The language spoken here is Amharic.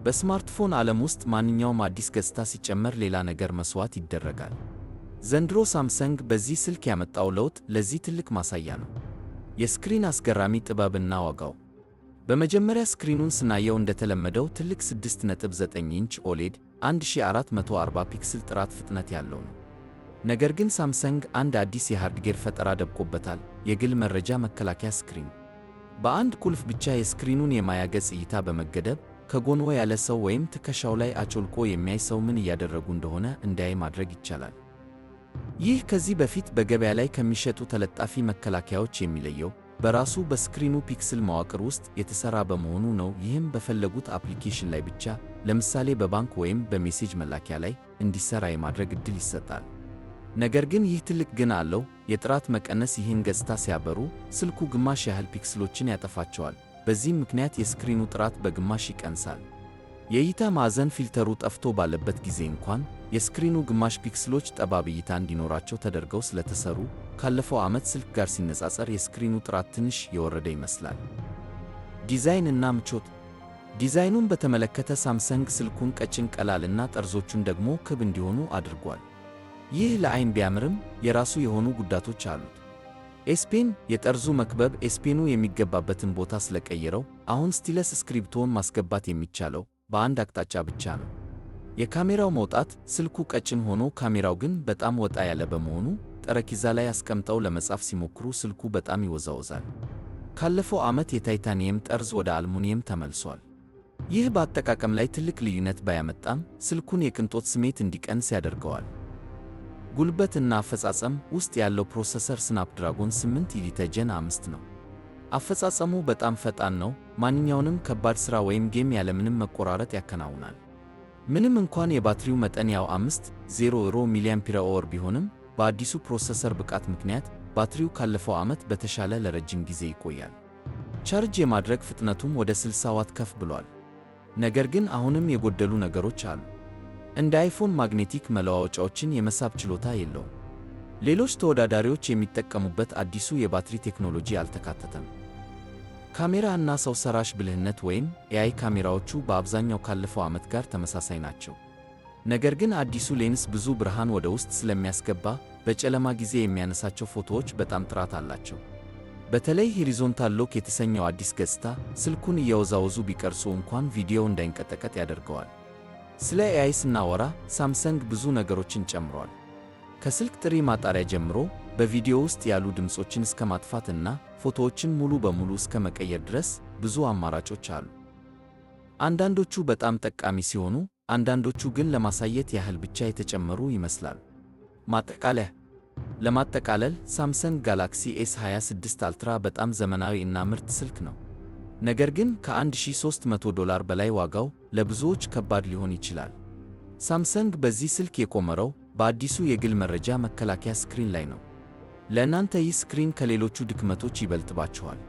በስማርትፎን ዓለም ውስጥ ማንኛውም አዲስ ገጽታ ሲጨመር ሌላ ነገር መስዋዕት ይደረጋል። ዘንድሮ ሳምሰንግ በዚህ ስልክ ያመጣው ለውጥ ለዚህ ትልቅ ማሳያ ነው። የ screen አስገራሚ ጥበብና ዋጋው። በመጀመሪያ screen ኑን ስናየው እንደተለመደው ትልቅ 6.9 ኢንች OLED 1440 pixel ጥራት ፍጥነት ያለው ነው። ነገር ግን ሳምሰንግ አንድ አዲስ የ hardware ፈጠራ ደብቆበታል፣ የግል መረጃ መከላከያ screen። በአንድ ቁልፍ ብቻ የ screen ኑን የማያ ገጽ እይታ በመገደብ ከጎንዎ ያለ ሰው ወይም ትከሻው ላይ አጮልቆ የሚያይ ሰው ምን እያደረጉ እንደሆነ እንዳያይ ማድረግ ይቻላል። ይህ ከዚህ በፊት በገበያ ላይ ከሚሸጡ ተለጣፊ መከላከያዎች የሚለየው በራሱ በ screen ኑ pixel መዋቅር ውስጥ የተሰራ በመሆኑ ነው። ይህም በፈለጉት application ላይ ብቻ፣ ለምሳሌ በባንክ ወይም በ message መላኪያ ላይ እንዲሰራ የማድረግ ዕድል ይሰጣል። ነገር ግን ይህ ትልቅ ግን አለው። የጥራት መቀነስ። ይህን ገጽታ ሲያበሩ ስልኩ ግማሽ ያህል pixel ኦችን ያጠፋቸዋል። በዚህም ምክንያት የ screen ኑ ጥራት በግማሽ ይቀንሳል። የእይታ ማዕዘን filter ሩ ጠፍቶ ባለበት ጊዜ እንኳን የ screen ኑ ግማሽ pixel ኦች ጠባብ እይታ እንዲኖራቸው ተደርገው ስለተሰሩ ካለፈው ዓመት ስልክ ጋር ሲነጻጸር የ screen ኑ ጥራት ትንሽ የወረደ ይመስላል። ዲዛይን እና ምቾት። ዲዛይኑን በተመለከተ ሳምሰንግ ስልኩን ቀጭን፣ ቀላል እና ጠርዞቹን ደግሞ ክብ እንዲሆኑ አድርጓል። ይህ ለዓይን ቢያምርም የራሱ የሆኑ ጉዳቶች አሉት። S Pen የጠርዙ መክበብ S Pen ኑ የሚገባበትን ቦታ ስለቀየረው አሁን stylus እስክሪብቶውን ማስገባት የሚቻለው በአንድ አቅጣጫ ብቻ ነው። የካሜራው መውጣት፣ ስልኩ ቀጭን ሆኖ ካሜራው ግን በጣም ወጣ ያለ በመሆኑ ጠረጴዛ ላይ አስቀምጠው ለመጻፍ ሲሞክሩ ስልኩ በጣም ይወዛወዛል። ካለፈው ዓመት የታይታኒየም ጠርዝ ወደ አልሙኒየም ተመልሷል። ይህ በአጠቃቀም ላይ ትልቅ ልዩነት ባያመጣም ስልኩን የቅንጦት ስሜት እንዲቀንስ ያደርገዋል። ጉልበት እና አፈጻጸም። ውስጥ ያለው processor Snapdragon 8 Elite Gen 5 ነው። አፈጻጸሙ በጣም ፈጣን ነው። ማንኛውንም ከባድ ሥራ ወይም game ያለምንም መቆራረጥ ያከናውናል። ምንም እንኳን የባትሪው መጠን ያው 50 milliampere hour ቢሆንም በአዲሱ processor ብቃት ምክንያት ባትሪው ካለፈው ዓመት በተሻለ ለረጅም ጊዜ ይቆያል። ቻርጅ የማድረግ ፍጥነቱም ወደ 60 ዋት ከፍ ብሏል። ነገር ግን አሁንም የጎደሉ ነገሮች አሉ። እንደ iPhone magnetic መለዋወጫዎችን የመሳብ ችሎታ የለውም። ሌሎች ተወዳዳሪዎች የሚጠቀሙበት አዲሱ የባትሪ ቴክኖሎጂ አልተካተተም። ካሜራ እና ሰው ሰራሽ ብልህነት ወይም AI። ካሜራዎቹ በአብዛኛው ካለፈው ዓመት ጋር ተመሳሳይ ናቸው። ነገር ግን አዲሱ ሌንስ ብዙ ብርሃን ወደ ውስጥ ስለሚያስገባ በጨለማ ጊዜ የሚያነሳቸው ፎቶዎች በጣም ጥራት አላቸው። በተለይ horizontal lock የተሰኘው አዲስ ገጽታ ስልኩን እያወዛወዙ ቢቀርጹ እንኳን ቪዲዮው እንዳይንቀጠቀጥ ያደርገዋል። ስለ AI ስናወራ ሳምሰንግ ብዙ ነገሮችን ጨምሯል። ከስልክ ጥሪ ማጣሪያ ጀምሮ በቪዲዮ ውስጥ ያሉ ድምፆችን እስከ ማጥፋት እና ፎቶዎችን ሙሉ በሙሉ እስከ መቀየር ድረስ ብዙ አማራጮች አሉ። አንዳንዶቹ በጣም ጠቃሚ ሲሆኑ፣ አንዳንዶቹ ግን ለማሳየት ያህል ብቻ የተጨመሩ ይመስላሉ። ማጠቃለያ። ለማጠቃለል ሳምሰንግ ጋላክሲ ኤስ 26 አልትራ በጣም ዘመናዊ እና ምርጥ ስልክ ነው። ነገር ግን ከ1300 ዶላር በላይ ዋጋው ለብዙዎች ከባድ ሊሆን ይችላል። ሳምሰንግ በዚህ ስልክ የቆመረው በአዲሱ የግል መረጃ መከላከያ screen ላይ ነው። ለእናንተ ይህ screen ከሌሎቹ ድክመቶች ይበልጥባችኋል?